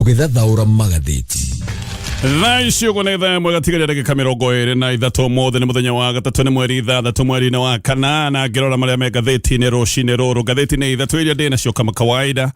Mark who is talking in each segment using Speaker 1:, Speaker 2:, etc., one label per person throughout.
Speaker 1: Tũgĩthathaũra magathĩti.
Speaker 2: Thaa ici ũguo nĩ thaa 1 gatigaria ndagĩka 23. Ũmũthĩ nĩ mũthenya wa gatatũ, nĩ mweri 6 mweri-inĩ wa kana, na ngĩrora marĩa me ngathĩti-inĩ rũcinĩ rũrũ, ngathĩti nĩ ithatũ iria ndĩ nacio kama kawaida.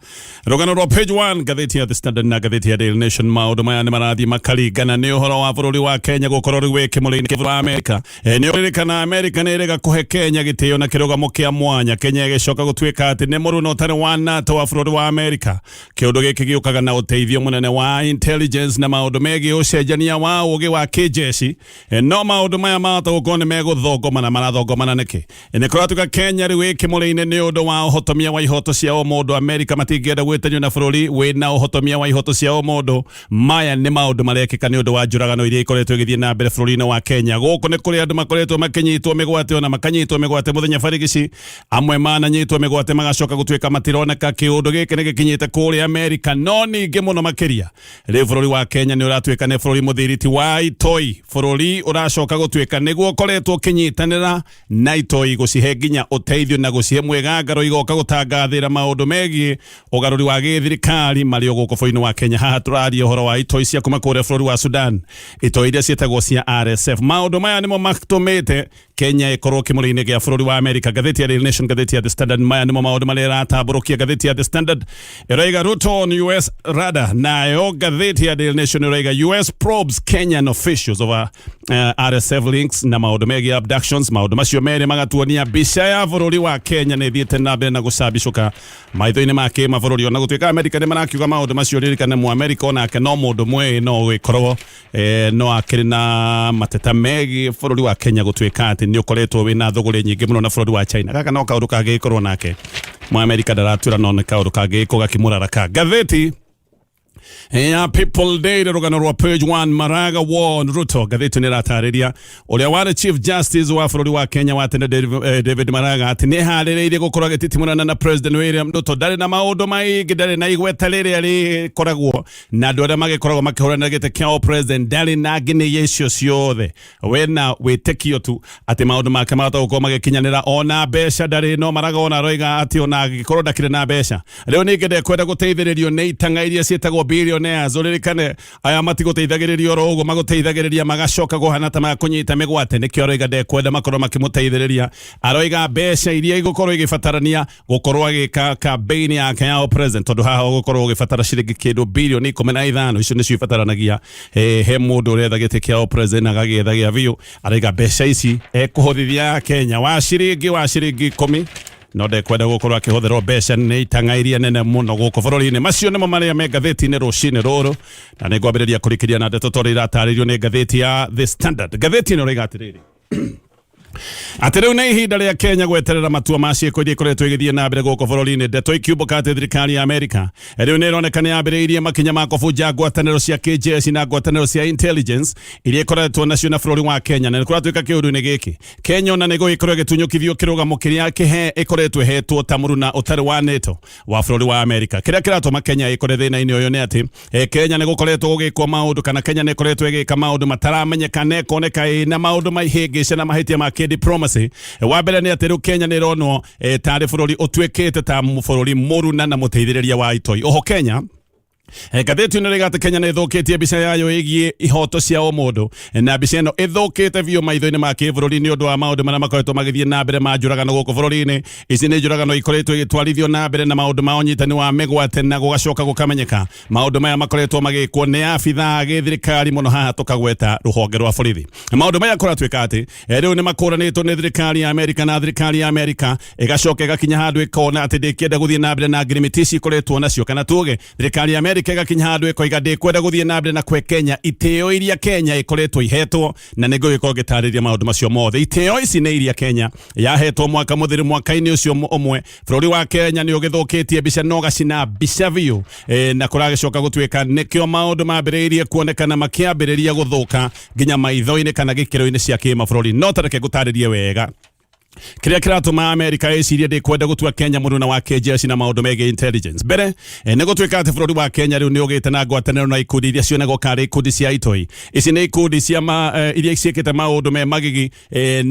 Speaker 2: Rũgano rwa page 1 ngathĩti ya The Standard na ngathĩti ya Daily Nation, maũndũ maya nĩ marathiĩ makaringana. Nĩ ũhoro wa bũrũri wa Kenya gũkorwo rĩu wĩ kĩmũrĩ-inĩ kĩa wa Amerika. Nĩ ũririkana Amerika nĩ ĩrega kũhe Kenya gĩtĩo na kĩrũgamo kĩa mwanya, Kenya ĩgĩcoka gũtuĩka atĩ nĩ mũruna ũtarĩ wa NATO wa bũrũri wa Amerika. Kĩũndũ gĩkĩ gĩũkaga na ũteithio mũnene wa intelligence na maũndũ megiĩ ũcenjania wa ũgĩ wa kĩnjeshi. No maũndũ maya mahota gũkorwo nĩ megũthongomana. Marathongomana nĩkĩ? Nĩ kũratuĩka Kenya rĩu ĩ kĩmũrĩ-inĩ nĩ ũndũ wa ũhotomia wa ihoto cia ũmũndũ. Amerika matingĩenda gwĩtanio na bũrũri wĩna ũhotomia wa ihoto cia ũmũndũ. Maya nĩ maũndũ marekĩka nĩ ũndũ wa njũragano iria ikoretwo igĩthiĩ na mbere bũrũri-inĩ wa Kenya. Gũkũ nĩ kũrĩ andũ makoretwo makĩnyitwo mĩgwate, ona makanyitwo mĩgwate mũthenya barigici. Amwe mananyitwo mĩgwate magacoka gũtuĩka matironeka. Kĩũndũ gĩkĩ nĩ gĩkinyĩte kũrĩa Amerika, no ningĩ mũno makĩria rĩu bũrũri wa Kenya nĩ ũratuĩka nĩ bũrũri mũthiriti wa itoi, bũrũri ũracoka gũtuĩka nĩguo ũkoretwo ũkĩnyitanĩra na itoi gũcihe nginya ũteithio na gũcihe mwĩgangaro igoka gũtangathĩra maũndũ megiĩ ũgarũri wa gĩthirikari marĩ o gũkũ bũrũri-inĩ wa Kenya. Haha tũraria ũhoro wa itoi cia kuma kũrĩa bũrũri wa Sudan, itoi iria ciĩtagwo cia RSF. Maũndũ maya nĩmo matũmĩte Kenya ĩkorwo kĩmũrĩ-inĩ gĩa bũrũri wa Amerika. Ngathĩti ya Daily Nation, ngathĩti ya The Standard, maya nĩmo maũndũ marĩa ĩratambũrũkia. Ngathĩti ya The Standard ĩraiga Ruto on US radar, nayo ngathĩti ya Daily Nation ĩraiga US probes Kenyan officials over RSF links na maũndũ megiĩ abductions. Maũndũ macio merĩ magatuonia mbica ya bũrũri wa Kenya nĩ ĩthiĩte na mbere na gũcambicũka maitho-inĩ ma kĩmabũrũri, ona gũtuĩka Amerika nĩ marakiuga maũndũ macio. Ririkane Mũamerika onake no mũndũ mwĩĩ, no gũgĩkorwo no akĩrĩ na mateta megiĩ bũrũri wa Kenya gũtuĩka atĩ nĩ ũkoretwo wĩna thũgũrĩ nyingĩ mũno na bũrũri wa China. Gaka no kaũndũ kangĩgĩkorwo nake Mũamerika ndaratwĩra, no nĩ kaũndũ kangĩgĩkorwo gakĩmũraraka. Ngathĩti ya People Daily, rũgano rwa page 1, Maraga warn Ruto. Ngathĩti nĩ ĩratarĩria ũrĩa warĩ Chief Justice wa bũrũri wa Kenya wa tene David Maraga atĩ nĩ eharĩrĩirie gũkorwo agĩtitimũrana na President William Ruto. Ndarĩ na maũndũ maingĩ, ndarĩ na igweta rĩrĩa rĩkoragwo na andũ arĩa magĩkoragwo makĩhũranĩra gĩtĩ kĩa president, ndarĩ na nginĩ icio ciothe. We na wĩtĩkio tu atĩ maũndũ make mahota gũkorwo magĩkinyanĩra. Ona mbeca ndarĩ, no Maraga ona aroiga atĩ ona angĩkorwo ndakĩrĩ na mbeca rĩu ningĩ ndekwenda gũteithĩrĩrio nĩ itang'a iria ciĩtagwo billionaires. Ũririkane aya matigũteithagĩrĩria oro ũguo, magũteithagĩrĩria magacoka kũhana ta makũnyita mĩgwate. Nĩkĩo aroiga ndekwenda makorwo makĩmũteithĩrĩria. Aroiga mbeca iria igũkorwo igĩbatarania gũkorwo agĩka campaign yake ya president, tondũ haha ũgũkorwo ũgĩbatara ciringi kĩndũ bilioni 15, icio nĩcio ibataranagia he mũndũ ũretha gĩtĩ kĩa president agagĩetha gĩa biũ. Araiga mbeca ici ekũhũthithia Kenya wa ciringi 10, no ndekwenda gũkorwo akĩhũthĩrwo mbeca nĩ itang'a iria nene mũno gũkũ bũrũri-inĩ. Macio nĩmo marĩa me ngathĩti-inĩ rũcinĩ rũrũ, na nĩ ngwambĩrĩria kũrĩkĩria na ndeto tondũ iratarĩrio nĩ ngathĩti ya The Standard. Ngathĩti ĩno ĩroiga atĩrĩrĩ, atĩ rĩu nĩ ihinda rĩa Kenya gweterera matua ma ciĩko iria ikoretwo igĩthiĩ na mbere gũkũ bũrũri-inĩ. Ndeto ikiumbũka atĩ thirikari ya Amerika rĩu nĩ ĩroneka nĩ yambĩrĩirie makinya ma kũbunja ngwatanĩro cia kĩjeshi na ngwatanĩro cia intelligence iria ikoretwo nacio na bũrũri wa Kenya, na nĩ kũratuĩka kĩũndũ-inĩ gĩkĩ Kenya ona nĩ gũgĩkorwo ĩgĩtunyũkithio kĩrũgamo kĩrĩa kĩhe ĩkoretwo ĩhetwo ta mũruna ũtarĩ wa NATO wa bũrũri wa Amerika. Kĩrĩa kĩratũma Kenya ĩkore thĩna-inĩ ũyũ nĩ atĩ Kenya nĩ gũkoretwo gũgĩkwo maũndũ, kana Kenya nĩ ĩkoretwo ĩgĩka maũndũ mataramenyeka na ĩkoneka ĩna maũndũ maihĩngĩce na mahĩtia ma kĩdiplomacy. Wa mbere nĩ atĩ rĩu Kenya nĩ ĩronwo tarĩ bũrũri ũtuĩkĩte ta bũrũri mũruna na mũteithĩrĩria wa itoi. Oho Kenya, ngathĩti ĩno ĩraiga atĩ Kenya nĩ ĩthũkĩtie mbica yayo ĩgiĩ ihoto cia ũmũndũ, na mbica ĩno ĩthũkĩte biũ maitho-inĩ ma kĩbũrũri nĩ ũndũ wa maũndũ marĩa makoretwo magĩthiĩ na mbere ma njũragano gũkũ bũrũri-inĩ. Ici nĩ njũragano ikoretwo igĩtwarithio na mbere na maũndũ ma ũnyitani wa mĩgwate, na gũgacoka gũkamenyeka maũndũ maya makoretwo magĩkwo nĩ abithaa a gĩthirikari mũno, haha tũkagweta rũhonge rwa borithi. Maũndũ maya kũratuĩka atĩ rĩu nĩ makũranĩtwo nĩ thirikari ya Amerika, na thirikari ya Amerika ĩgacoka ĩgakinya handũ ĩkona atĩ ndĩkĩenda gũthiĩ na mbere na ngirimiti ici ikoretwo nacio, kana tuge thirikari ya Amerika ĩgakinya handũ ĩkoiga ndĩkwenda gũthiĩ na mbere na kwe Kenya itĩo iria Kenya ĩkoretwo ihetwo, na nĩ ngũgĩkorwo ngĩtarĩria maũndũ macio mothe. Itĩo ici nĩ iria Kenya yahetwo mwaka mũthiru. Mwaka-inĩ ũcio ũmwe bũrũri wa Kenya nĩ ũgĩthũkĩtie mbica na ũgacina mbica biũ, na kũragĩcoka gũtuĩka nĩkĩo maũndũ mambĩrĩirie kuonekana makĩambĩrĩria gũthũka nginya maitho-inĩ kana gĩkĩro-inĩ cia kĩmabũrũri. No tareke ngũtarĩrie wega. Kĩrĩa kĩratũma Amerika ĩcirie ndĩkwenda gũtua Kenya mũruna wa kĩjeshi na maũndũ megiĩ intelligence. Mbere nĩ gũtuĩka atĩ bũrũri wa Kenya rĩu nĩ ũgĩte na ngwatanĩro na ikundi iria cionagwo karĩ ikundi cia itoi. Ici nĩ ikundi cia iria ciĩkĩte maũndũ me magigi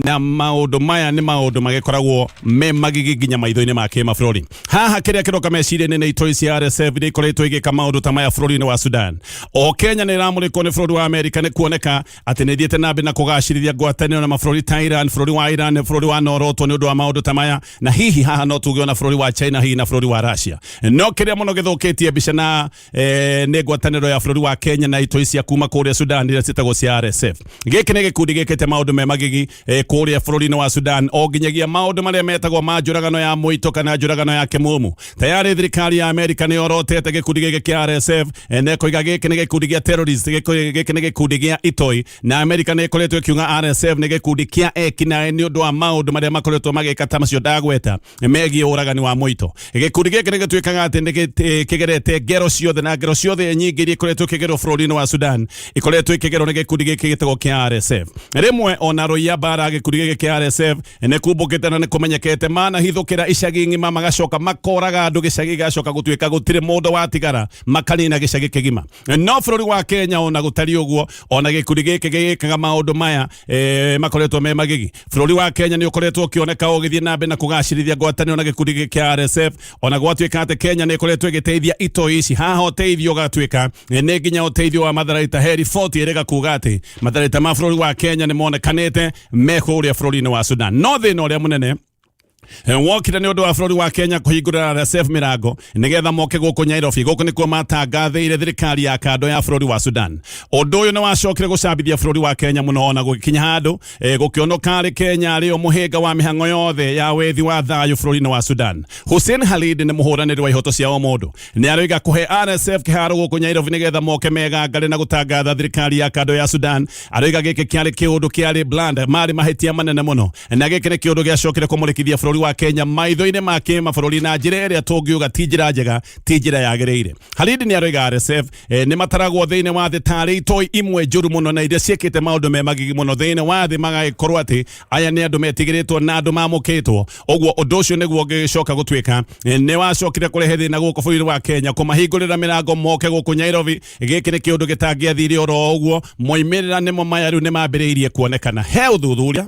Speaker 2: na maũndũ maya nĩ maũndũ magĩkoragwo me magigi nginya maitho-inĩ ma kĩmabũrũri. Haha kĩrĩa kĩroka meciria-inĩ nĩ itoi cia RSF iria ikoretwo igĩka maũndũ ta maya bũrũri-inĩ wa Sudan. O Kenya nĩ ĩramũrĩkwo nĩ bũrũri wa Amerika nĩ kuoneka atĩ nĩ ĩthiĩte na mbere na kũgacĩrithia ngwatanĩro na mabũrũri ta Iran, bũrũri wa Iran, bũrũri wa Norotwo nĩ ũndũ wa maũndũ ta maya, na hihi haha no tuge ona bũrũri wa China hihi na bũrũri wa Russia. No kĩrĩa mũno gĩthũkĩtie mbica na nĩ ngwatanĩro ya bũrũri wa Kenya na itoi cia kuma kũrĩa Sudan iria ciĩtagwo cia RSF. Gĩkĩ nĩ gĩkundi gĩkĩte maũndũ me magigi kũrĩa bũrũri-inĩ wa Sudan o nginyagia maũndũ marĩa metagwo ma njũragano ya mũito kana njũragano ya kĩmumu. Tayarĩ thirikari ya Amerika nĩ yorotete gĩkundi gĩkĩ kĩa RSF na ĩkoiga gĩkĩ nĩ gĩkundi gĩa terrorist, gĩkĩ nĩ gĩkundi gĩa itoi, na Amerika nĩ ĩkoretwo ĩkiuga RSF nĩ gĩkundi kĩa ekinaĩ nĩ ũndũ wa maũndũ marĩa makoretwo magĩka ta macio ndagweta megiĩ ũragani wa mũito. Gĩkundi gĩkĩ nĩ gĩtuĩkaga atĩ nĩ kĩgerete ngero ciothe na ngero ciothe nyingĩ iria ikoretwo ikĩgerwo bũrũri-inĩ wa Sudan ikoretwo ikĩgerwo nĩ gĩkundi gĩkĩ gĩtagwo kĩa RSF. Rĩmwe ona rũiya mbara gĩkundi gĩkĩ kĩa RSF nĩ kumbũkĩte na nĩ kũmenyekete manahithũkĩra icagi ng'ima magacoka makoraga andũ, gĩcagi gĩgacoka gũtuĩka gũtirĩ mũndũ watigara, makanina gĩcagi kĩgima. No bũrũri wa Kenya ona gũtariĩ ũguo, ona gĩkundi gĩkĩ gĩgĩkaga maũndũ maya makoretwo me magigi, bũrũri wa Kenya nĩ ũkoretwo ũkĩoneka ũgĩthiĩ na mbere na kũgacĩrithia ngwatanĩro na gĩkundi gĩkĩ kĩa RSF, ona gwatuĩka atĩ Kenya nĩ ĩkoretwo ĩgĩteithia itoi ici. Haha ũteithio ũgatuĩka nĩ nginya ũteithio wa matharaita. He riboti ĩrĩga kuga atĩ matharaita ma bũrũri wa Kenya nĩ monekanĩte me kũrĩa bũrũri-inĩ wa Sudan. No thĩna ũrĩa mũnene wokire nĩ ũndũ wa bũrũri wa Kenya kũhingũrĩra RSF mĩrango nĩgetha moke gũkũ Nairobi. Gũkũ nĩkuo matangathĩire thirikari ya kando ya bũrũri wa Sudan. Ũndũ ũyũ nĩ wacokire gũcambithia bũrũri wa Kenya mũno, ona gũgĩkinya handũ gũkĩonwo karĩ Kenya arĩ o mũhĩnga wa mĩhang'o yothe ya wethi wa thayũ bũrũri-inĩ wa Sudan. Hussein Khalid nĩ mũhũranĩri wa ihoto cia o mũndũ, nĩ aroiga kũhe RSF kĩharo gũkũ Nairobi nĩgetha moke megangare na gũtangatha thirikari ya kando ya Sudan. Aroiga gĩkĩ kĩarĩ kĩũndũ kĩarĩ bland, marĩ mahĩtia manene mũno, na gĩkĩ nĩ kĩũndũ gĩacokire kũmũrĩkithia bũrũri wa Kenya maitho-inĩ ma kĩmabũrũri na njĩra ĩrĩa tũngiuga ti njĩra njega, ti njĩra yagĩrĩire. Khalid nĩ aroiga RSF nĩ mataragwo thĩinĩ wa thĩ tarĩ itoi imwe njũru mũno na iria ciĩkĩte maũndũ me magigi mũno thĩinĩ wa thĩ, magagĩkorwo atĩ aya nĩ andũ metigĩrĩtwo na andũ mamũkĩtwo. Ũguo ũndũ ũcio nĩguo ũngĩgĩcoka gũtuĩka nĩ wacokire kũrehe thĩna gũkũ bũrũri wa Kenya, kũmahingũrĩra mĩrango moke gũkũ Nairobi. Gĩkĩ nĩ kĩũndũ gĩtangĩathire oro ũguo. Moimĩrĩra nĩmo maya rĩu nĩ mambĩrĩirie kuonekana. He ũthuthuria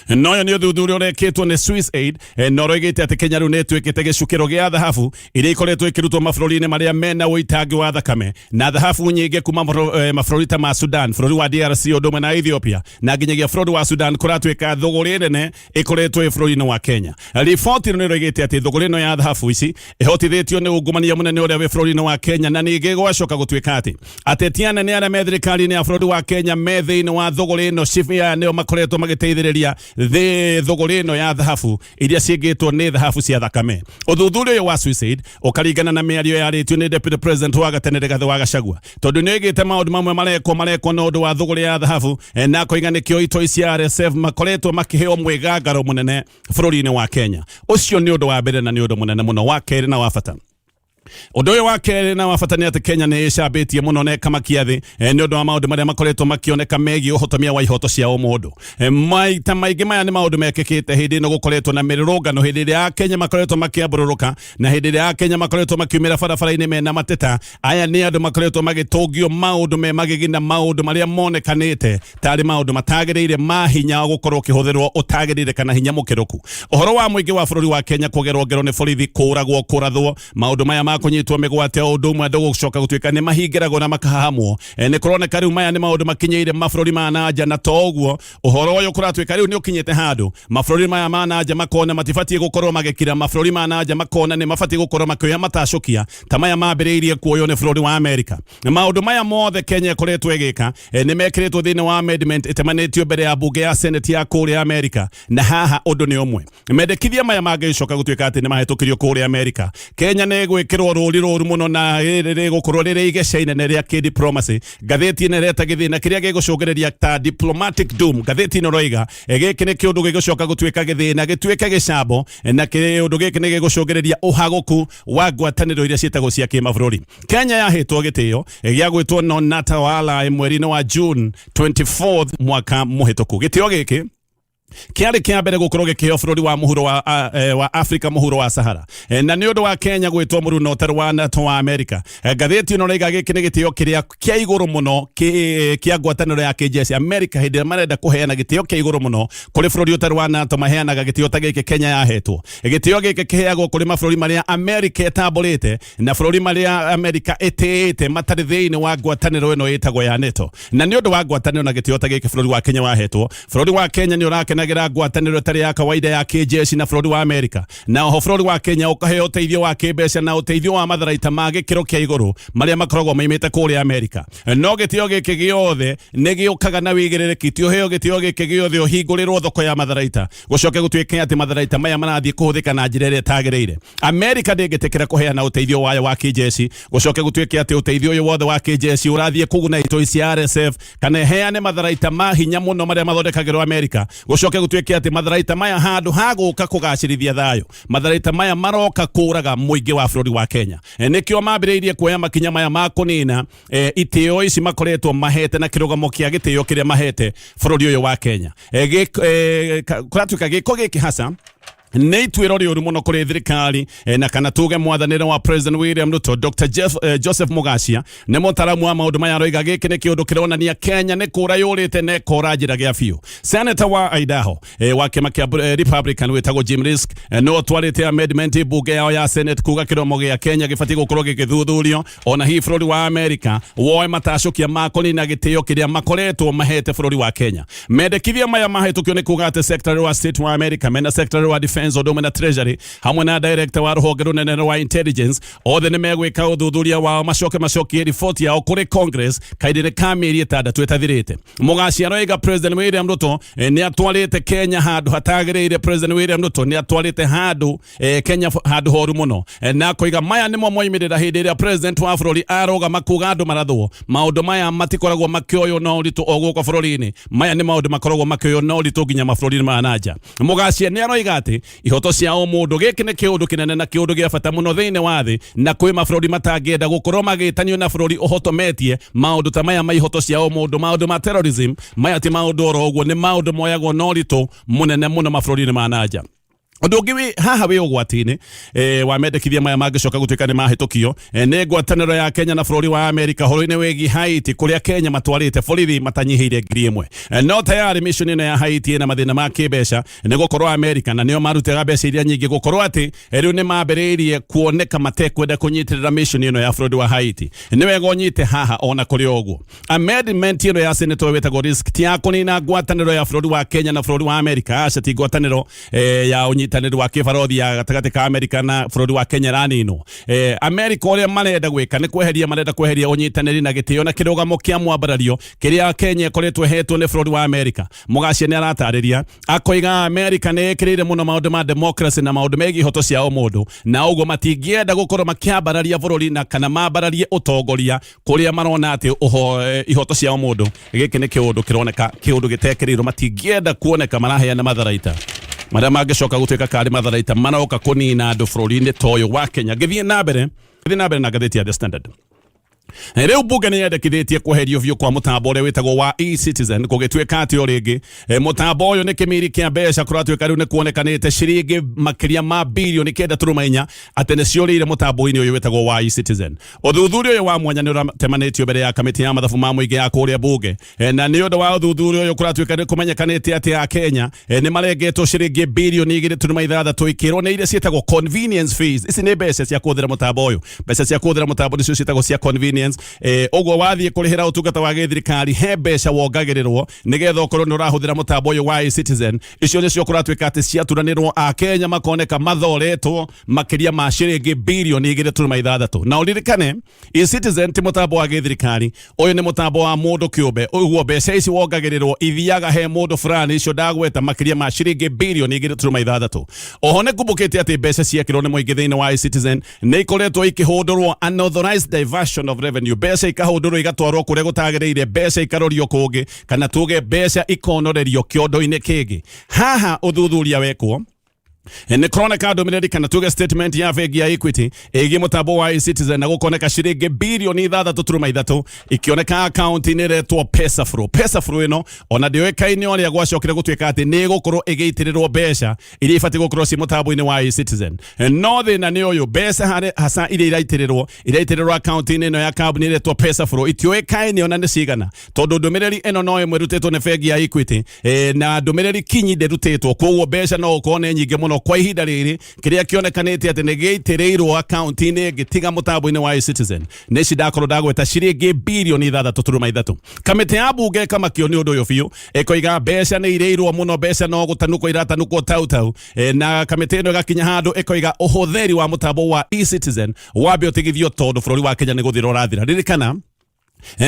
Speaker 2: noyo nĩ ũthuthuria ũrekĩtwo nĩ Swiss Aid na ũroigĩte atĩ Kenya rĩu nĩ ĩtuĩkĩte gĩcukĩro gĩa thahabu iria ikoretwo ikĩrutwo mabũrũri-inĩ marĩa mena ũitangi wa thakame, na thahabu nyingĩ kuma mabũrũri ta ma Sudan, bũrũri wa DRC ũndũ ũmwe na Ethiopia na nginyagia bũrũri wa Sudan. Kũratuĩka thũgũrĩ nene ĩkoretwo ĩ bũrũri-inĩ wa Kenya. Riboti ĩno nĩ ĩroigĩte atĩ thũgũrĩ ĩno ya thahabu ici ĩhotithĩtio nĩ ungumania mũnene ũrĩa wĩ bũrũri-inĩ wa Kenya, na ningĩ gwacoka gũtuĩka atĩ ateti anene arĩa me thirikari-inĩ ya bũrũri wa Kenya me thĩinĩ wa thũgũrĩ ĩno cibia nĩo makoretwo magĩteithĩrĩria thũgũrĩ ĩno ya thahabu iria ciĩngĩtwo nĩ thahabu cia thakame. Ũthuthuria ũyũ wa Swiss Aid ũkaringana na mĩario yarĩtio nĩ Deputy President wa gatene Rigathĩ wa Gachagua, tondũ nĩ oigĩte maũndũ mamwe marekwo na ũndũ wa thũgũrĩ ya thahabu, na akoiga nĩkĩo itoi cia RSF makoretwo makĩheo mwĩgangaro mũnene bũrũri-inĩ wa Kenya. Ũcio nĩ ũndũ wa mbere na nĩ ũndũ mũnene mũno. Wa kerĩ na wa bata, ũndũ ũyũ wa kerĩ na wa bata nĩ atĩ Kenya nĩ ĩcambĩtie mũno na ĩkamakia thĩ nĩ ũndũ wa maũndũ marĩa makoretwo makĩoneka megiĩ ũhotomia wa ihoto cia ũmũndũ. Maita maingĩ maya nĩ maũndũ mekĩkĩte hĩndĩ ĩno gũkoretwo na mĩrũrũngano, hĩndĩ ĩrĩa Akenya makoretwo makĩambũrũrũka na hĩndĩ ĩrĩa Akenya makoretwo makiumĩra barabara-inĩ mena mateta. Aya nĩ andũ makoretwo magĩtũngio maũndũ me magigi na maũndũ marĩa monekanĩte tarĩ maũndũ matagĩrĩire ma hinya gũkorwo ũkĩhũthĩrwo ũtagĩrĩire kana hinya mũkĩrũku. Ũhoro wa mũingĩ wa bũrũri wa Kenya kũgerwo ngero nĩ borithi, kũragwo, kũrathwo, maũndũ maya ma kũnyitwo mĩgwate o ũndũ ũmwe andũ gũcoka gũtuĩka nĩ mahingĩragwo na makahahamwo, nĩ kũroneka rĩu maya nĩ maũndũ makinyĩire mabũrũri ma na nja. Na to ũguo, ũhoro ũyũ kũratuĩka rĩu nĩ ũkinyĩte handũ mabũrũri maya ma na nja makona matibatiĩ gũkorwo magĩkira, mabũrũri ma na nja makona nĩ mabatiĩ gũkorwo makĩoya matacũkia ta maya mambĩrĩirie kuoywo nĩ bũrũri wa Amerika. Maũndũ maya mothe Kenya ĩkoretwo ĩgĩka nĩ mekĩrĩtwo thĩinĩ wa amendment ĩtemanĩtio mbere ya mbunge ya Senate ya kũrĩa Amerika, na haha ũndũ nĩ ũmwe, mendekithia maya mangĩcoka gũtuĩka atĩ nĩ mahĩtũkirio kũrĩa Amerika, Kenya nĩ ĩgwĩkĩrwo rũri rũru mũno na rĩrĩ rĩgũkorwo rĩrĩ igeca inene rĩa kĩdiplomacy. Ngathĩti ĩno ĩreta gĩthĩna kĩrĩa gĩgũcũngĩrĩria ta diplomatic doom. Ngathĩti ĩno ĩroiga gĩkĩ nĩ kĩũndũ gĩgũcoka gũtuĩka gĩthĩna gĩtuĩke gĩcambo, na kĩũndũ gĩkĩ nĩ gĩgũcũngĩrĩria ũhagũku wa ngwatanĩro iria ciĩtagwo cia kĩmabũrũri. Kenya yahĩtwo gĩtĩo gĩa gwĩtwo non NATO ally mweri-inĩ wa June 24 mwaka mũhĩtũku. Gĩtĩo gĩkĩ Kĩarĩ kĩa mbere gũkorwo gĩkĩheo bũrũri wa mũhuro wa, wa Afrika mũhuro wa Sahara. Na nĩ ũndũ wa Kenya gwĩtwo mũruna ũtarĩ wa NATO wa Amerika. Ngathĩti ĩno raiga gĩkĩ nĩ gĩtĩo kĩrĩa kĩa igũrũ mũno kĩa ngwatanĩro ya kĩnjeshi. Amerika hĩndĩ ĩrĩa marenda kũheana gĩtĩo kĩa igũrũ mũno kũrĩ bũrũri ũtarĩ wa NATO, maheanaga gĩtĩo ta gĩkĩ Kenya yahetwo. Gĩtĩo gĩkĩ kĩheagwo kũrĩ mabũrũri marĩa Amerika ĩtambũrĩte na bũrũri marĩa Amerika ĩtĩĩte matarĩ thĩinĩ wa ngwatanĩro ĩno ĩtagwo ya NATO. Na nĩ ũndũ wa ngwatanĩro na gĩtĩo ta gĩkĩ bũrũri wa Kenya wahetwo, bũrũri wa Kenya nĩ ũrakenagĩra ngwatanĩro ĩtarĩ ya kawaida ya kĩnjeshi na bũrũri wa Amerika. Na oho bũrũri wa Kenya ũkaheo ũteithio wa kĩmbeca na ũteithio wa matharaita ma gĩkĩro kĩa igũrũ marĩa makoragwo maimĩte kũrĩa Amerika. No gĩtĩo gĩkĩ gĩothe nĩ gĩũkaga na wĩigĩrĩrĩki. Ti ũheo gĩtĩo gĩkĩ gĩothe ũhingũrĩrwo thoko ya matharaita, gũcoke gũtuĩke atĩ matharaita maya marathiĩ kũhũthĩka na njĩra ĩrĩa ĩtagĩrĩire. Amerika ndĩngĩtĩkĩra kũheana ũteithio wayo wa kĩnjeshi gũcoke gũtuĩke atĩ ũteithio ũyũ wothe wa kĩnjeshi ũrathiĩ kũguna itoi cia RSF, kana ĩheane matharaita ma hinya mũno marĩa mathondekagĩrwo Amerika, gũcoke gũtuĩke atĩ matharaita maya handũ ha gũka kũgacĩrithia thayũ, matharaita maya maroka kũraga mũingĩ wa bũrũri wa Kenya. Nĩkĩo mambĩrĩirie kuoya makinya maya ma kũnina itĩo ici makoretwo mahete na kĩrũgamo kĩa gĩtĩo kĩrĩa mahete bũrũri ũyũ wa Kenya. Kũratuĩka gĩko gĩkĩ hasa nĩ ituĩro rĩũru mũno kũrĩ thirikari, na kana tuge mwathanĩre wa President William Ruto. Dr. Joseph Mugacia nĩ mũtaramu wa maũndũ maya, aroiga gĩkĩ nĩ kĩũndũ kĩronania Kenya nĩ kũra yũrĩte na ĩkora njĩra gĩa biũ. Senator wa Idaho wa kĩama kĩa Republican wĩtagwo Jim Risch nĩwe ũtwarĩte amendment mbunge yao ya Senate kuga kĩromo gĩa Kenya gĩbatiĩ gũkorwo gĩgĩthuthurio, ona hihi bũrũri wa Amerika woe matacũkia ma kũnina gĩtĩo kĩrĩa makoretwo mahete bũrũri wa Kenya. Mendekithia maya mahĩtũkio nĩ kuga atĩ Secretary wa State wa America mena Secretary wa Defense ũndũ ũmwe na Treasury hamwe na Director wa rũhonge rũnene rwa Intelligence othe nĩ megwĩka ũthuthuria wao, macoke macokie riboti yao kũrĩ Congress kahinda-inĩ ka mĩeri 6 ĩtathirĩte. Mũgacia aroiga President William Ruto nĩ atwarĩte Kenya handũ hatagĩrĩire. President William Ruto nĩ atwarĩte handũ Kenya handũ horu mũno, na koiga maya nĩmo moimĩrĩra hĩndĩ ĩrĩa president wa bũrũri arũgama kuga andũ marathwo. Maũndũ maya matikoragwo makĩoywo na ũritũ o gũkũ bũrũri-inĩ, maya nĩ maũndũ makoragwo makĩoywo na ũritũ nginya mabũrũri-inĩ ma nanja. Mũgacia nĩ aroiga atĩ ihoto cia ũmũndũ gĩkĩ nĩ kĩũndũ kĩnene na kĩũndũ gĩa bata mũno thĩinĩ wa thĩ, na kwĩ mabũrũri matangĩenda gũkorwo magĩtanio na bũrũri ũhotometie maũndũ ta maya ma ihoto cia ũmũndũ, maũndũ ma terrorism. Maya ti maũndũ oro ũguo, nĩ maũndũ moyagwo na ũritũ mũnene mũno mabũrũri-inĩ ma nanja. Ũndũ ũngĩ wĩ haha wĩ ũgwati-inĩ wa mendekithia maya mangĩcoka gũtuĩka nĩ mahĩtũkio, nĩ ngwatanĩro ya Kenya na bũrũri wa Amerika ũhoro-inĩ wĩgiĩ Haiti, kũrĩa Kenya matwarĩte borithi matanyihĩire 1000. No tayari mission ĩno ya Haiti ĩna mathĩna ma kĩmbeca, nĩ gũkorwo Amerika na nĩo marutaga mbeca iria nyingĩ, gũkorwo atĩ rĩu nĩ mambĩrĩirie kuoneka matekwenda kũnyitĩrĩra mission ĩno ya bũrũri wa Haiti. Nĩ wega ũnyite haha, ona kũrĩ o ũguo amendment ĩno ya senator wĩtagwo Risk ti ya kũnina ngwatanĩro ya bũrũri wa Kenya na bũrũri wa Amerika. Aca, ti ngwatanĩro ya ũnyitanĩri wa kĩbarothi ya gatagatĩ ka Amerika na bũrũri wa Kenya ĩraninwo. Amerika ũrĩa marenda gwĩka nĩ kweheria, marenda kweheria ũnyitanĩri na gĩtĩo na kĩrũgamo kĩa mwambarario kĩrĩa Kenya ĩkoretwo ĩhetwo nĩ bũrũri wa Amerika. Mũgacia nĩ aratarĩria akoiga Amerika nĩ ĩkĩrĩire mũno maũndũ ma democracy na maũndũ megiĩ ihoto cia ũmũndũ, na ũguo matingĩenda gũkorwo makĩambararia bũrũri na kana mambararie ũtongoria kũrĩa marona atĩ ihoto cia ũmũndũ gĩkĩ nĩ kĩũndũ kĩroneka kĩũndũ gĩtekĩrĩirwo. Matingĩenda kuoneka maraheana matharaita marĩa mangĩcoka gũtuĩka karĩ matharaita maroka kũnina andũ bũrũri-inĩ ta ũyũ wa Kenya. Ngĩthiĩ na mbere, ngĩthiĩ na mbere na ngathĩti ya The Standard. Rĩu mbunge nĩ yendekithĩtie kweherio biũ kwa mũtambo ũrĩa wĩtagwo wa eCitizen, gũgĩtuĩka atĩ o rĩngĩ mũtambo ũyũ nĩ kĩmiri kĩa mbeca. Kũratuĩka rĩu nĩ kuonekanĩte ciringi makĩria ma birioni 9.4 atĩ nĩ ciũrĩire mũtambo-inĩ ũyũ wĩtagwo wa eCitizen. Ũthuthuria ũyũ wa mwanya nĩ ũratemanĩtio mbere ya kamĩtĩ ya mathabu ma mũingĩ ya kũrĩa mbunge, na nĩ ũndũ wa ũthuthuria ũyũ kũratuĩka nĩ kũmenyekanĩte atĩ a Kenya nĩ marengetwo ciringi birioni 2.6 ikĩrwo nĩ iria ciĩtagwo convenience fees. Ici nĩ mbeca cia kũhũthĩra mũtambo ũyũ, mbeca cia kũhũthĩra mũtambo nĩcio ciĩtagwo cia convenience. Ũguo wathiĩ kũrĩhĩra ũtungata wa gĩthirikari he mbeca wongagĩrĩrwo nĩgetha ũkorwo nĩ ũrahũthĩra mũtambo ũyũ wa eCitizen. Icio nĩcio kũratuĩka atĩ ciaturanĩrwo, a Kenya makoneka mathoretwo makĩria ma ciringi birioni 2.6. Na ũririkane eCitizen ti mũtambo wa gĩthirikari, ũyũ nĩ mũtambo wa mũndũ kĩũmbe, ũguo mbeca ici wongagĩrĩrwo ithiaga he mũndũ fulani icio ndagweta, makĩria ma ciringi birioni 2.6. Oho nĩ kumbũkĩte atĩ mbeca ciekĩrwo nĩ mũingĩ thĩinĩ wa eCitizen nĩ ikoretwo ikĩhũndũrwo, unauthorized diversion of revenue, mbeca ikahũndũrwo igatwarwo kũrĩa gũtagĩrĩire, mbeca ikarorio kũngĩ, kana tuge mbeca ikonorerio kĩondo-inĩ kĩngĩ. Haha ũthuthuria wekwo Nĩ kũroneka ndũmĩrĩri kana tuge statement ya bengi ya Equity ĩgiĩ mũtambo wa eCitizen na gũkoneka ciringi birioni 6.3 ikĩoneka akaunti-inĩ ĩretwo Pesaflow. Pesaflow ĩno ona ndĩoĩkaine ũrĩa gwacokire gũtuĩka atĩ nĩ ĩgũkorwo ĩgĩitĩrĩrwo mbeca iria ibatiĩ gũkorwo ci mũtambo-inĩ wa eCitizen. No thĩna nĩ ũyũ, mbeca harĩ hasa iria iraitĩrĩrwo akaunti-inĩ ĩno ya kambuni ĩretwo Pesaflow itiũĩkaine ona nĩ cigana, tondũ ndũmĩrĩri ĩno no ĩmwe ĩrutĩtwo nĩ bengi ya Equity na ndũmĩrĩri kinyi ndĩrutĩtwo, koguo mbeca no ũkorwo nĩ nyingĩ mũno kwa ihinda rĩrĩ. Kĩrĩa kĩonekanĩte atĩ nĩ gĩitĩrĩirwo akaunti-inĩ ĩngĩ tiga mũtambo-inĩ wa eCitizen nĩ ici ndakorwo ndagweta, ciringi birioni 6.3. Kamĩtĩ ya bunge ĩkamakio nĩ ũndũ ũyũ biũ, ĩkoiga mbeca nĩ irĩirwo mũno, mbeca no gũtanukwo iratanukwo tau tau. Na kamĩtĩ ĩno ĩgakinya handũ ĩkoiga ũhũthĩri wa mũtambo wa eCitizen wambe ũtigithio, tondũ bũrũri wa Kenya nĩ gũthira ũrathira. Ririkana,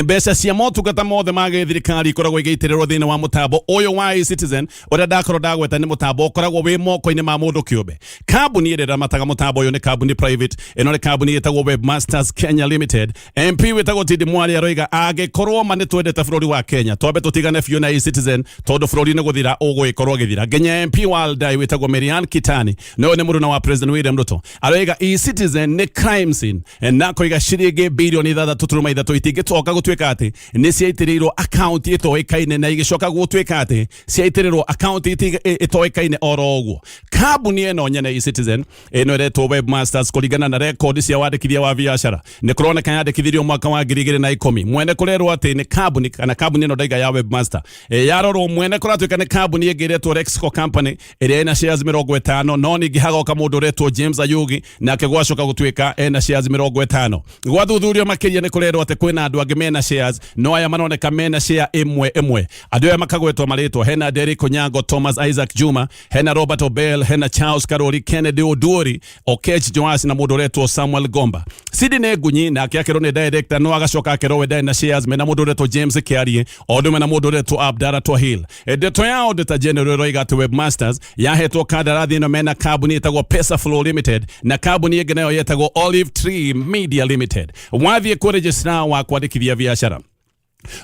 Speaker 2: mbeca cia motungata mothe ma gĩthirikari ikoragwo igĩitĩrĩrwo thĩinĩ wa mũtambo ũyũ wa eCitizen ũrĩa ndakorwo ndagweta nĩ mũtambo ũkoragwo wĩ moko-inĩ ma mũndũ kĩũmbe. Kambuni ĩrĩa ĩramataga mũtambo ũyũ nĩ kambuni private, ĩno nĩ kambuni ĩtagwo Webmasters Kenya Limited. MP wĩtagwo Tindi Mwari aroiga angĩkorwo ma nĩ twendete bũrũri wa Kenya, twambe tũtigane biũ na eCitizen, tondũ bũrũri nĩ gũthira ũgũgĩkorwo ũgĩthira. Nginya MP wa Aldai wĩtagwo Marianne Kitani, noyo nĩ mũruna wa President William Ruto, aroiga eCitizen nĩ crime scene, na koiga ciringi birioni 6.3 itingĩtoka gũtuĩka atĩ nĩ ciaitĩrĩirwo akaunti ĩtoĩkaine, na igĩcoka gũtuĩka atĩ ciaitĩrĩrwo akaunti ĩtoĩkaine oro ũguo. Kambuni ĩno nyene eCitizen ĩno ĩretwo Webmasters, kũringana na rekondi cia wandĩkithia wa biacara, nĩ kũroneka yandĩkithirio mwaka wa 2010. Mwene kũrerwo atĩ nĩ kambuni kana kambuni ĩno ndaiga ya Webmaster, yarorwo mwene kũratuĩka nĩ kambuni ĩngĩ ĩretwo Rexco Company ĩrĩa ĩna shares 50, no ningĩ hagoka mũndũ ũretwo James Ayugi, nake gwacoka gũtuĩka ena shares 50. Gwathuthurio makĩria, nĩ kũrerwo atĩ kwĩna andũ angĩ mena shares, no aya maroneka mena share ĩmwe ĩmwe. Andũ aya makagwetwo marĩtwa: hena Derek Onyango, Thomas Isaac Juma, hena Robert Obel, hena Charles Karori, Kennedy Oduori, Okech Joas na mũndũ ũretwo Samuel Gomba. Sidney Ngunyi nake akerwo nĩ director, no agacoka akerwo we ndarĩ na shares, mena mũndũ ũretwo James Kiarie, o ũndũ ũmwe na mũndũ ũretwo Abdara Twahil. Ndeto ya Auditor General ĩroiga atĩ Webmasters yahetwo kandarathi ĩno mena kambuni ĩtagwo Pesa Flow Limited na kambuni ĩngĩ nayo yetagwo Olive Tree Media Limited. Wathiĩ kũ registrar wa kwandĩkithia biacara,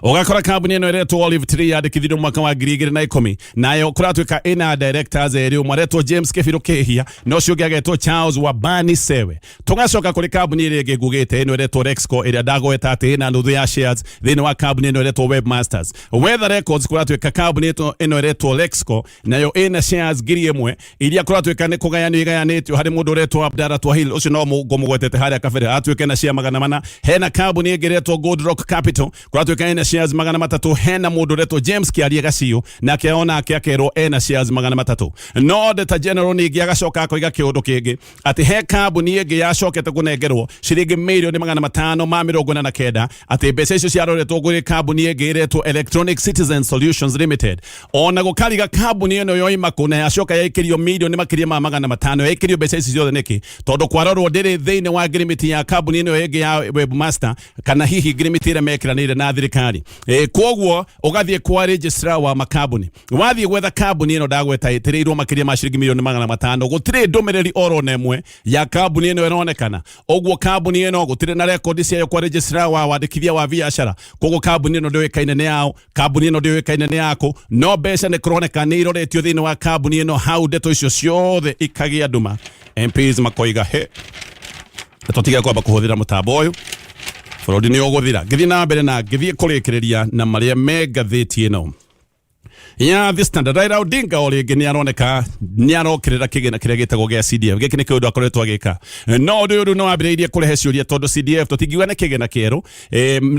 Speaker 2: ũgakora kambuni ĩno ĩretwo Olive Tree yandĩkithirio mwaka wa 2010, nayo kũratuĩka ĩna directors erĩ, ũmwe aretwo James Kĩbirũ Kĩhia na ũcio ũngĩ agetwo Charles Wabani Sewe. Tũgacoka kũrĩ kambuni ĩrĩa ĩngĩ ngugĩte, ĩno ĩretwo Rexco, ĩrĩa ndagweta atĩ ĩna nuthu ya shares thĩinĩ wa kambuni ĩno ĩretwo Webmasters. Weather Records, kũratuĩka kambuni ĩno ĩretwo Rexco nayo ĩna shares 1000 iria kũratuĩka nĩ kũgayanio igayanĩtio harĩ mũndũ ũretwo Abdara Twahil, ũcio no ngũmũgwetete harĩa kabere, atuĩke na share 400. Hena kambuni ĩngĩ ĩretwo Good Rock Capital, kũratuĩka ĩna shares 300. Hena mũndũ ũretwo James Kiarie Gaciũ, nake onake akerwo ena shares 300. No Auditor General ningĩ agacoka akoiga kĩũndũ kĩngĩ, atĩ he kambuni ĩngĩ yacokete kũnengerwo ciringi mirioni 549, atĩ mbeca icio ciaroretwo kũrĩ kambuni ĩngĩ ĩretwo Electronic Citizen Solutions Limited. Ona gũkariga kambuni ĩno yoima kũ na yacoka yaikĩrio mirioni makĩria ma 500, yaikĩrio mbeca ici ciothe nĩkĩ? Tondũ kwarorwo ndĩrĩ thĩinĩ wa ngirimiti ya kambuni ĩno ĩngĩ ya Webmaster, kana hihi ngirimiti ĩrĩa mekĩranĩire na thirikari. Kwoguo ũgathiĩ kwa registrar wa makambuni, wathiĩ gwetha kambuni ĩno ndagweta ĩtĩrĩirwo makĩria ma ciringi mirioni 500, gũtirĩ ndũmĩrĩri oro na ĩmwe ya kambuni ĩno ĩronekana. Ũguo kambuni ĩno gũtirĩ na rekondi ciayo kwa registrar wa wandĩkithia wa biacara. Koguo kambuni ĩno ndĩũĩkaine nĩ yao, kambuni ĩno ndĩũĩkaine nĩ yaku, no mbeca nĩ kũroneka nĩ iroretio thĩinĩ wa kambuni ĩno. Hau ndeto icio ciothe ikagĩa nduma, MPs makoiga he tũtige kwamba kũhũthĩra mũtambo ũyũ, bũrũri nĩ ũgũthira. Ngĩthiĩ na mbere na ngĩthiĩ kũrĩkĩrĩria na marĩa me ngathĩti ĩno ya The Standard, Raila Odinga o rĩngĩ nĩ aroneka nĩ arokĩrĩra kĩgĩna kĩrĩa gĩtagwo gĩa CDF. Gĩkĩ nĩ kĩũndũ akoretwo agĩka, no ũndũ ũyũ no wambĩrĩirie kũrehe ciũria, tondũ CDF tũtingiuga nĩ kĩgĩna kĩerũ.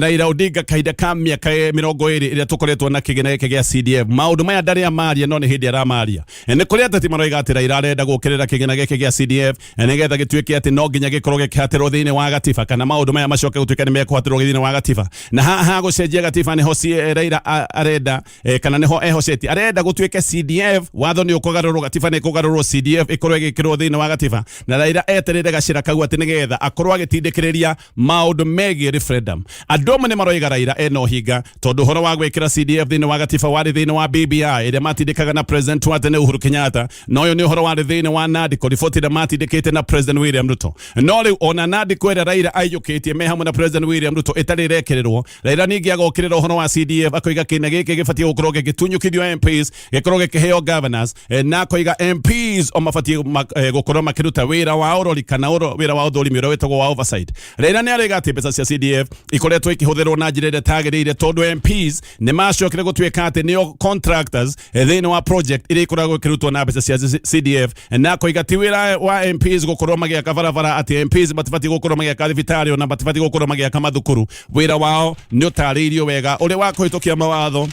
Speaker 2: Raila Odinga kahinda ka mĩaka 20 ĩrĩa tũkoretwo na kĩgĩna gĩkĩ gĩa CDF, maũndũ maya ndarĩ amaria, no nĩ hĩndĩ aramaria. Nĩ kũrĩ ateti maroiga atĩ Raila arenda gũkĩrĩra kĩgĩna gĩkĩ gĩa CDF nĩgetha gĩtuĩke atĩ no nginya gĩkorwo gĩkĩhatĩrwo thĩinĩ wa gatiba, kana maũndũ maya macoke gũtuĩka nĩ mekũhatĩrwo thĩinĩ wa gatiba. Na haha gũcenjia gatiba nĩho Raila arenda, kana nĩho ehocetie, arenda gũtuĩke CDF watho nĩ ũkũgarũrwo, gatiba nĩ ĩkũgarũrwo, CDF ĩkorwo ĩgĩkĩrwo thĩinĩ wa gatiba. Na Raila etereire gacĩra kau atĩ nĩgetha akorwo agĩtindĩkĩrĩria maũndũ megiĩ referendum. Andũ amwe nĩ maroiga Raila ena ũhinga, tondũ ũhoro wa gwĩkĩra CDF thĩinĩ wa gatiba warĩ thĩinĩ wa BBI ĩrĩa matindĩkaga na President wa tene Uhuru Kenyatta, na ũyũ nĩ ũhoro warĩ thĩinĩ wa NADCO riboti ĩrĩa matindĩkĩte na President William Ruto. No rĩu ona NADCO ĩrĩa Raila aiyũkĩtie me hamwe na President William Ruto ĩtarĩ ĩrekĩrĩrwo, Raila ningĩ agokĩrĩra ũhoro wa CDF, akoiga kĩna gĩkĩ gĩbatiĩ gũkorwo gĩgĩtunyũkithio. gĩkĩhithio MPs gĩkorwo gĩkĩheo governors, na koiga MPs o mabatiĩ gũkorwo makĩruta wĩra wa ũrori kana wĩra wa ũthũrimi ũrĩa wĩtagwo wa oversight. Raila nĩ araiga atĩ mbeca cia CDF ikoretwo ikĩhũthĩrwo na njĩra ĩrĩa ĩtagĩrĩire tondũ MPs nĩ macokire gũtuĩka atĩ nĩo contractors thĩinĩ wa project iria ikoragwo ikĩrutwo na mbeca cia CDF, na koiga ti wĩra wa MPs gũkorwo magĩaka barabara, atĩ MPs matibatiĩ gũkorwo magĩaka thibitarĩ ona matibatiĩ gũkorwo magĩaka mathukuru. Wĩra wao nĩ ũtarĩirio wega ũrĩa wa kũhĩtũkia mawatho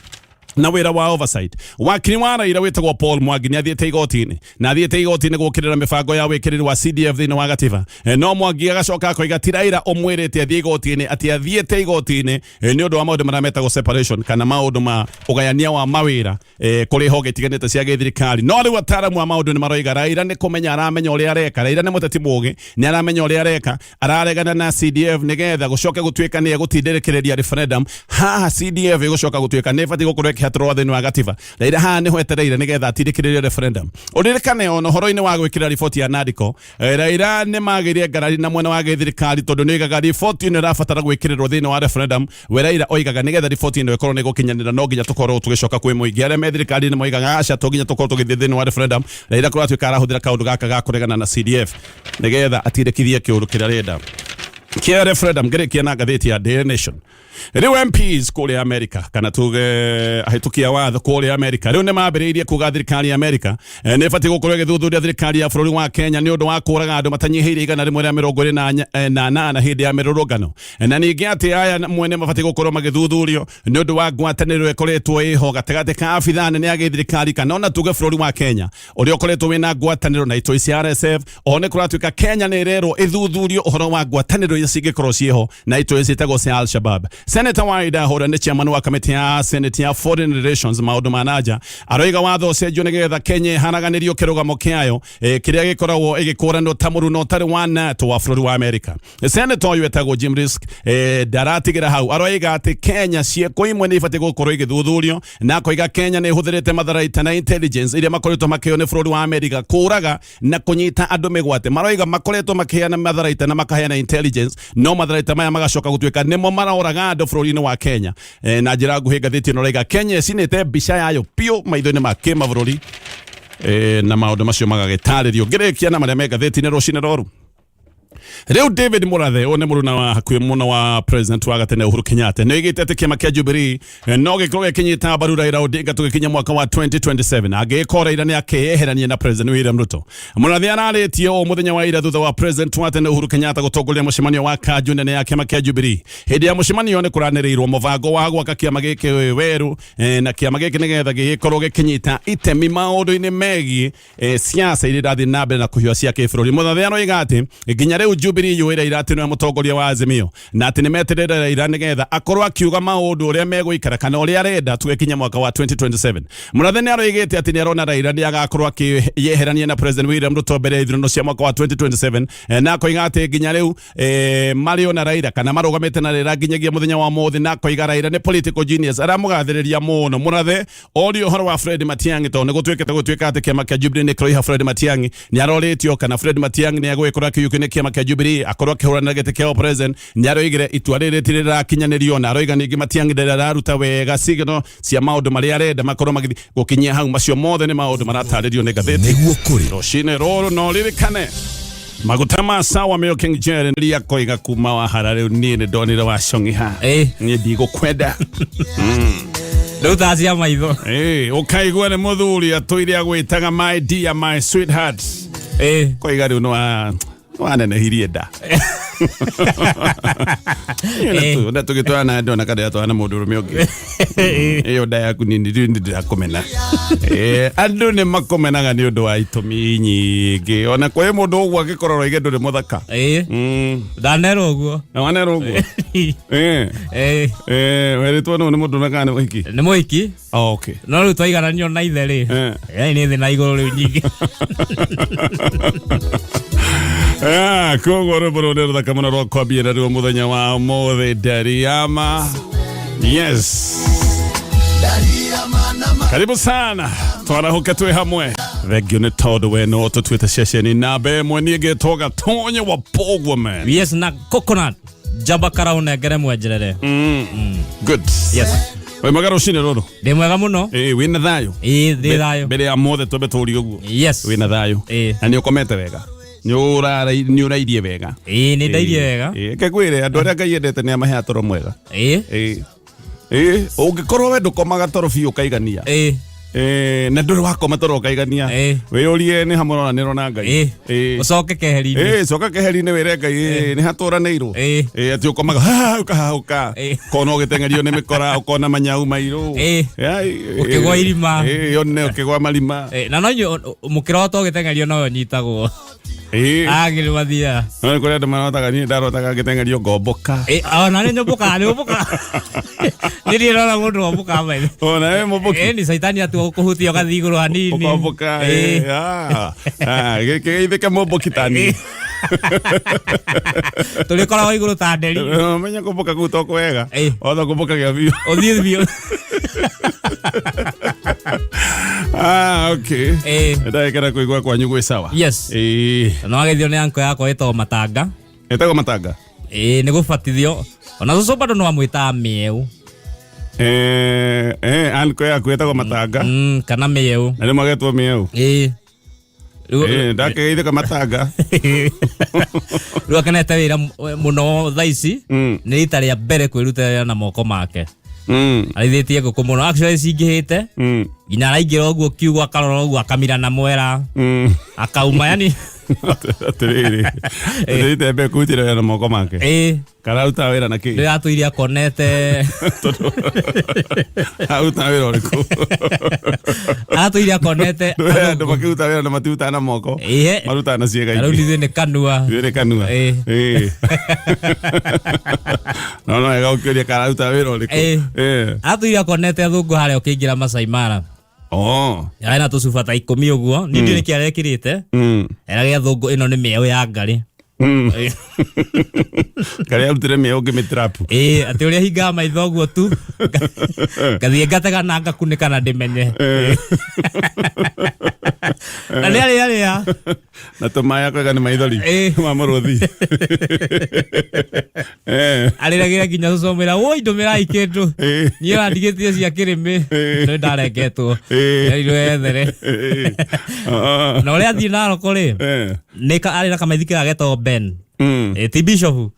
Speaker 2: na wĩra wa oversight. Wakiri wa Raila wĩtagwo Paul Mwangi nĩ athiĩte igoti-inĩ na athiĩte igoti-inĩ gũkĩrĩra mĩbango ya wĩkĩrĩri wa CDF thĩinĩ wa gatiba. No Mwangi agacoka akoiga ti Raila ũmwĩrĩte athiĩ igoti-inĩ, atĩ athiĩte igoti-inĩ nĩ ũndũ wa maũndũ marĩa metagwo separation kana maũndũ ma ũgayania wa mawĩra kũrĩ honge itiganĩte cia gĩthirikari. No rĩu ataaramu a maũndũ nĩ maroiga Raila nĩ kũmenya aramenya ũrĩa areka. Raila nĩ mũteti mũũgĩ, nĩ aramenya ũrĩa areka, araregana na CDF nĩgetha gũcoke gũtuĩka nĩ egũtindĩrĩkĩrĩria referendum. Haha CDF ĩgũcoka gũtuĩka nĩ ĩbatiĩ gũkorwo ĩkĩhatũrwo thĩinĩ wa gatiba. Raila haha nĩho etereire nĩgetha atindĩkĩrĩrie referendum. Ũririkane ona ũhoro-inĩ wa gwĩkĩra riboti ya Nadco, Raila nĩ magĩire ngarari na mwena wa gĩthirikari tondũ nĩ oigaga riboti ĩno ĩrabatara gwĩkĩrĩrwo thĩinĩ wa referendum. We Raila oigaga nĩgetha riboti ĩno ĩkorwo nĩ ĩgũkinyanĩra no nginya tũkorwo tũgĩcoka kwĩ mũingĩ. Arĩa me thirikari-inĩ moigaga aca, to nginya tũkorwo tũgĩthiĩ thĩinĩ wa referendum. Raila kũratuĩka arahũthĩra kaũndũ gaka ga kũregana na CDF nĩgetha atindĩkithie kĩũndũ kĩrĩa arenda kĩa referendum. Ngĩrĩkia na ngathĩti ya Daily Nation, rĩu MPs kũrĩa America kana tuge ahĩtũkia watho kũrĩa America rĩu nĩ mambĩrĩirie kuga thirikari ya America nĩ ĩbatiĩ gũkorwo ĩgĩthuthuria thirikari ya bũrũri wa Kenya nĩ ũndũ wa kũraga andũ matanyihĩire 128 hĩndĩ ya mĩrũrũngano, na ningĩ atĩ aya mwene mabatiĩ gũkorwo magĩthuthurio nĩ ũndũ wa ngwatanĩro ĩkoretwo ĩho gatagatĩ ka abithaa nene ya gĩthirikari kana ona tuge bũrũri wa Kenya ũrĩa ũkoretwo wĩna ngwatanĩro na itoi cia RSF. Oho nĩ kũratuĩka Kenya nĩ ĩrerwo ĩthuthurio ũhoro wa ngwatanĩro iria cingĩkorwo ciĩho na itoi ciĩtagwo cia Al-Shabab. Senator wa Idaho ũrĩa nĩ chairman wa kamĩtĩ ya Senate ya Foreign Relations, maũndũ ma nanja, aroiga watho ũcenjio nĩgetha Kenya ĩharaganĩrio kĩrũgamo kĩayo kĩrĩa gĩkoragwo ĩgĩkũranwo ta mũruno ũtarĩ wa NATO wa bũrũri wa America. Senator ũyũ etagwo Jim Risch ndaratigĩra hau, aroiga atĩ Kenya ciĩko imwe nĩ ibatiĩ gũkorwo igĩthuthurio, na akoiga Kenya nĩ ĩhũthĩrĩte matharaita na intelligence iria makoretwo makĩheo nĩ bũrũri wa America kũraga na kũnyita andũ mĩgwate. Maroiga makoretwo makĩheana matharaita na makaheana intelligence, no matharaita maya magacoka gũtuĩka nĩmo maroraga andũ bũrũri-inĩ wa Kenya. Na njĩra nguhĩ ngathĩti ĩno ĩroiga Kenya ĩcinĩte mbica yayo biũ maitho-inĩ ma kĩmabũrũri, na maũndũ macio magagĩtarĩrio. Ngĩrĩkia na marĩa me ngathĩti-inĩ rũcinĩ rũrũ, rĩu David Murathe, ũyũ nĩ mũruna wa hakuhĩ mũno wa president wa gatene Uhuru Kenyatta, nĩ oigĩte atĩ kĩama kĩa Jubilee no gĩkorwo gĩkĩnyita mbaru Raila Odinga tũgĩkinya mwaka wa 2027 angĩgĩkorwo Raila nĩ akeyeherania na president William Ruto. Murathe ararĩtie ũũ mũthenya wa ira thutha wa president wa tene Uhuru Kenyatta gũtongoria mũcemanio wa kanjũ nene ya kĩama kĩa Jubilee. Hĩndĩ ya mũcemanio nĩ kũranĩrĩirwo mũbango wa gwaka kĩama gĩkĩ werũ, na kĩama gĩkĩ nĩgetha gĩgĩkorwo gĩkĩnyita itemi maũndũ-inĩ megiĩ siasa iria irathiĩ na mbere na kũhiũha cia kĩbũrũri. Mũthathe aroiga atĩ nginya rĩu Jubilee yũĩ Raila atĩ nĩwe mũtongoria wa Azimio na atĩ nĩmeterere Raila nĩgetha akorwo akiuga maũndũ ũrĩa megũikara kana ũrĩa arenda tũgĩkinya mwaka wa 2027. Mũrathe nĩ aroigĩte atĩ nĩ arona Raila nĩ agakorwo akĩyeherania na President William Ruto mbere ya ithurano cia mwaka wa 2027, na akoiga atĩ nginya rĩu marĩ ona Raila kana marũgamĩte na Raila nginyagia mũthenya wa mũthĩ, na akoiga Raila nĩ political genius, aramũgathĩrĩria mũno. Mũrathe orio ũhoro wa Fred Matiang'i tondũ nĩ gũtuĩkĩte gũtuĩka atĩ kĩama kĩa Jubilee nĩ kĩroiha Fred Matiang'i, nĩ arorĩtio kana Fred Matiang'i nĩ egũgĩkorwo akĩiyũkio nĩ kĩama kĩa Jubilee akorwo akĩhũranĩra gĩtĩ kĩa president. Nĩ aroigire itua rĩrĩ rĩtirĩ rĩrakinyanĩrio, na aroiga ningĩ Matiang'i ndarĩ araruta wega signal cia maũndũ marĩa arenda makorwo magĩthiĩ gũkinyia hau. Macio mothe nĩ maũndũ maratarĩrio nĩ ngathĩti
Speaker 1: nĩguo kũrĩ
Speaker 2: rũcinĩ rũrũ. No ririkane maguta ma sawa milking jelly ria koiga kuma wahara rĩu niĩ nĩ ndonire wacong'iha. Niĩ ndigũkwenda.
Speaker 3: Rĩu thaa cia maitho.
Speaker 2: Ũkaigua nĩ mũthuri atũire agwĩtaga "my dear", "my sweetheart". Koiga rĩu nĩ wanenehirie nda. Na tũgĩtwarana ndona kana twana mũndũ ũrũme ũngĩ ĩyo nda yaku nini rĩu nĩ ndĩrakũmena. Andũ nĩ makũmenaga nĩ ũndũ wa itũmi nyingĩ, ona kwĩ mũndũ ũguo angĩkorwo oige ndũrĩ mũthaka.
Speaker 3: Ndanerwo ũguo.
Speaker 2: Na wanerwo ũguo? Werĩtwo nũ? Nĩ mũndũ na kana nĩ mũhiki?
Speaker 3: Nĩ mũhiki.
Speaker 2: Oh, okay.
Speaker 3: No rĩu twaigananio na ithe rĩ, yani nĩ thĩ na igũrũ rĩu nyingĩ.
Speaker 2: Koguo rwĩmbo rũrũ nĩ rũthaka mũno rwa kwambia naruo mũthenya wa ũmũthĩ, Ndariama. Yes, karibu sana, twarahuke twĩ hamwe. Thengio nĩ tondũ we no tũtuĩte ceceni namba ĩmwe. Niĩ ngĩtwo Gatonye wa Pogwo man.
Speaker 3: Yes, na coconut njamba karaũnengere mwenjerere.
Speaker 2: Good.
Speaker 3: Yes.
Speaker 2: Wĩ mwega rũcinĩ rũrũ?
Speaker 3: Ndĩ mwega mũno.
Speaker 2: Ĩĩ, wĩna thayũ?
Speaker 3: Ĩĩ, ndĩ thayũ.
Speaker 2: Mbere ya mothe twambe tũrie ũguo.
Speaker 3: Yes.
Speaker 2: Wĩna thayũ?
Speaker 3: Ĩĩ.
Speaker 2: Na nĩ ũkomete wega? Nĩ ũrairie wega?
Speaker 3: Ĩĩ, nĩ ndairie wega.
Speaker 2: Ĩĩ, reke ngwĩre andũ arĩa Ngai endete nĩ amaheaga toro mwega.
Speaker 3: Ĩĩ.
Speaker 2: Ĩĩ. Ĩĩ, ũngĩkorwo we ndũkomaga toro biũ ũkaigania.
Speaker 3: Ĩĩ.
Speaker 2: Ĩĩ, na ndũrĩ wakoma toro ũkaigania.
Speaker 3: Ĩĩ.
Speaker 2: Wĩyũrie nĩ ha mũronanĩrwo na Ngai.
Speaker 3: Ĩĩ.
Speaker 2: Ĩĩ.
Speaker 3: Ũcoke keheri-inĩ.
Speaker 2: Ĩĩ, coka keheri-inĩ wĩre Ngai ĩĩ, nĩ hatũranĩirwo.
Speaker 3: Ĩĩ.
Speaker 2: Ĩĩ, atĩ ũkomaga ha, ũkahahũka.
Speaker 3: Ĩĩ.
Speaker 2: Ũkona ũgĩteng'erio nĩ mĩkora, ũkona manyau mairũ.
Speaker 3: Ĩĩ.
Speaker 2: Ĩĩ,
Speaker 3: Ũkĩgwa irima.
Speaker 2: Ĩĩ, one ũkĩgwa marima.
Speaker 3: Ĩĩ, na no inyuĩ mũkĩrota ũgĩteng'erio no ũnyitagwo.
Speaker 2: Ĩĩ.
Speaker 3: Agĩrĩ mathiaga.
Speaker 2: No nĩ kũrĩ andũ marotaga niĩ ndarotaga ngĩteng'erio ngomboka.
Speaker 3: Ĩĩ, ona nĩ nyũmbũkaga, nĩ ũmbũkaga. Nĩ niĩ ndona mũndũ wombũkaga maitho.
Speaker 2: Ona we mũmbũki.
Speaker 3: Ĩĩ, ni caitani atua gũkũhutia ũgathiĩ igũrũ hanini.
Speaker 2: Ũkomboka.
Speaker 3: Ĩĩ.
Speaker 2: Ĩĩ, ah. Ah, gĩkĩgeithĩke mũmbũki ta niĩ.
Speaker 3: Tũrĩkoragwo igũrũ ta nderi.
Speaker 2: Menya kũmbũka kũu to kwega.
Speaker 3: Ĩĩ.
Speaker 2: Otho kũmbũka gĩa biũ.
Speaker 3: Ũthiĩ biũ.
Speaker 2: Ah, okay.
Speaker 3: Ĩĩ.
Speaker 2: Ndagĩkena kũigua kwanyu gwĩ sawa.
Speaker 3: Yes.
Speaker 2: Ĩĩ.
Speaker 3: No agethio nĩ anko yakwa ĩtagwo Matanga.
Speaker 2: Ĩtagwo Matanga.
Speaker 3: Ĩĩ, nĩ gũbatithio. Ona cũcũ bado no amwĩtaga mĩeũ.
Speaker 2: Eh, eh, anko yaku ĩtagwo Matanga.
Speaker 3: Kana mĩeũ.
Speaker 2: Na nĩ magetwo mĩeũ.
Speaker 3: Ĩĩ. Rĩu-
Speaker 2: Eh, ndakegeithĩka Matanga.
Speaker 3: Rĩu akenete wĩra mũno thaa ici. Nĩ rita rĩa mbere kwĩrutĩra wĩra na moko make. Arĩithĩtie ngũkũ mũno. Actually cingĩhĩte. Nginya araingĩra ũguo kiugo akarora ũguo akamira na mwera. Akauma yani.
Speaker 2: Atĩrĩrĩ. Atĩrĩte mbere kũrutĩra wĩra na moko make.
Speaker 3: Ĩĩ.
Speaker 2: Kana arutaga wĩra na kĩ?
Speaker 3: Rĩrĩa atũire akonete.
Speaker 2: Arutaga wĩra ũrĩkũ?
Speaker 3: Atũire akonete.
Speaker 2: Andũ makĩruta wĩra na matirutaga na moko.
Speaker 3: Ĩĩ.
Speaker 2: Marutaga na ciĩga
Speaker 3: Rĩu
Speaker 2: ingĩ.
Speaker 3: ithuĩ nĩ kanua.
Speaker 2: Ithuĩ nĩ kanua.
Speaker 3: Ĩĩ.
Speaker 2: Ĩĩ. No no wega ũkĩũria kana arutaga wĩra ũrĩkũ.
Speaker 3: Ĩĩ.
Speaker 2: Ĩĩ.
Speaker 3: Atũire akonete athũngũ harĩa ũkĩingĩra Masai Mara.
Speaker 2: Oh.
Speaker 3: Yarĩ na tũcuba ta ikũmi ũguo. Niĩ ndiũĩ nĩkĩ arekĩrĩte. Erage athũngũ ĩno nĩ mĩeũ ya ngarĩ.
Speaker 2: Karĩa arutire mĩeũ ngĩmĩtrapu.
Speaker 3: Ĩĩ, atĩ ũrĩa hingaga maitho ũguo tu. Ngathiĩ ngatega na ngakunĩka na ndĩmenye. Na nĩ arĩa arĩa.
Speaker 2: Na tũmaĩ akwega nĩ maithori
Speaker 3: Ĩĩ.
Speaker 2: ma mũrũthi. Eh.
Speaker 3: Arĩragĩra nginya cũcũ amwĩra, woi ndũmĩrai kĩndũ.
Speaker 2: Ĩĩ.
Speaker 3: Niĩ ũrandigĩtie cia kĩrĩmĩ.
Speaker 2: Ĩĩ.
Speaker 3: Nĩ ndarengetwo.
Speaker 2: Ĩĩ.
Speaker 3: Erirwo ethere.
Speaker 2: Ĩĩ. Ah.
Speaker 3: Na ũrĩa athiĩ Narok rĩ,
Speaker 2: Eh.
Speaker 3: nĩ arĩ na kamaithikĩra getagwo Ben. Ĩĩ, ti bishop.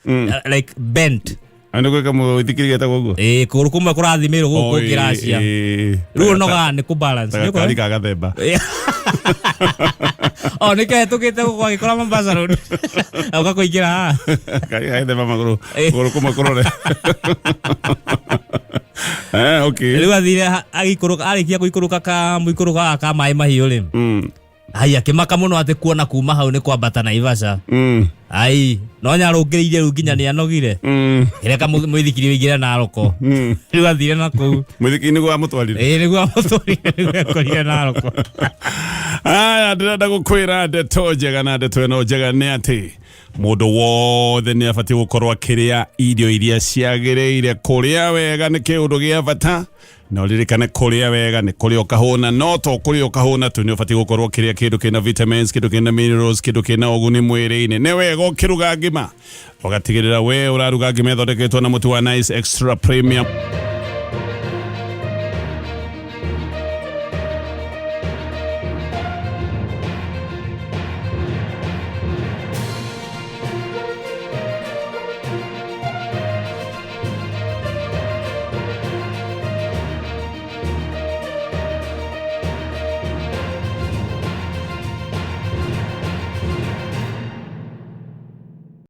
Speaker 3: Like bent.
Speaker 2: Andũ gwĩka mũithikiri getagwo ũguo.
Speaker 3: Ĩĩ, kũgũrũ kũmwe kũrathimĩrwo gũkũ
Speaker 2: Oh,
Speaker 3: kũngĩ
Speaker 2: ĩĩ,
Speaker 3: racia.
Speaker 2: ĩĩ.
Speaker 3: Rĩu ũnogaga nĩ kũ-balance.
Speaker 2: Ta
Speaker 3: Nĩ
Speaker 2: gakari
Speaker 3: ũkora?
Speaker 2: ka gathemba.
Speaker 3: O, nĩ kehĩtũkĩte gũkũ agĩkora Mombasa Road. Oka kũingĩra haha.
Speaker 2: Gakari ka gathemba magũrũ.
Speaker 3: Ĩĩ.
Speaker 2: Kũgũrũ kũmwe kũrore. Eh, okay.
Speaker 3: Rĩu athire agĩikũrũka, arĩkia gũikũrũka ka mũikũrũko gaka ka maĩ mahiũ rĩ. Ai, akĩmaka mũno atĩ kuona kuma hau nĩ kwambata Naivasha. Ai, no nyarũngĩrĩirie rĩu nginya nĩ anogire. Reka mũithikiri ũingĩre Naroko. Rĩu athire na kũu.
Speaker 2: Mũithikiri nĩguo amũtwarire.
Speaker 3: Ĩĩ, nĩguo amũtwarire, nĩguo ekorire Naroko.
Speaker 2: Aya, ndĩrenda gũkwĩra ndeto njega na ndeto ĩno njega nĩ atĩ mũndũ wothe nĩ abatiĩ gũkorwo akĩrĩa irio iria ciagĩrĩire. Kũrĩa wega nĩ kĩũndũ gĩa bata. Na ũririkane kũrĩa wega nĩ kũrĩa ũkahũna, no to kũrĩa ũkahũna tu, nĩ ũbatiĩ gũkorwo ũkĩrĩa kĩndũ kĩna vitamins, kĩndũ kĩna minerals, kĩndũ kĩna ũguni mwĩrĩ-inĩ. Nĩ wega ũkĩruga ngima ũgatigĩrĩra we ũraruga ngima ĩthondeketwo na mũtu wa Nice Extra Premium.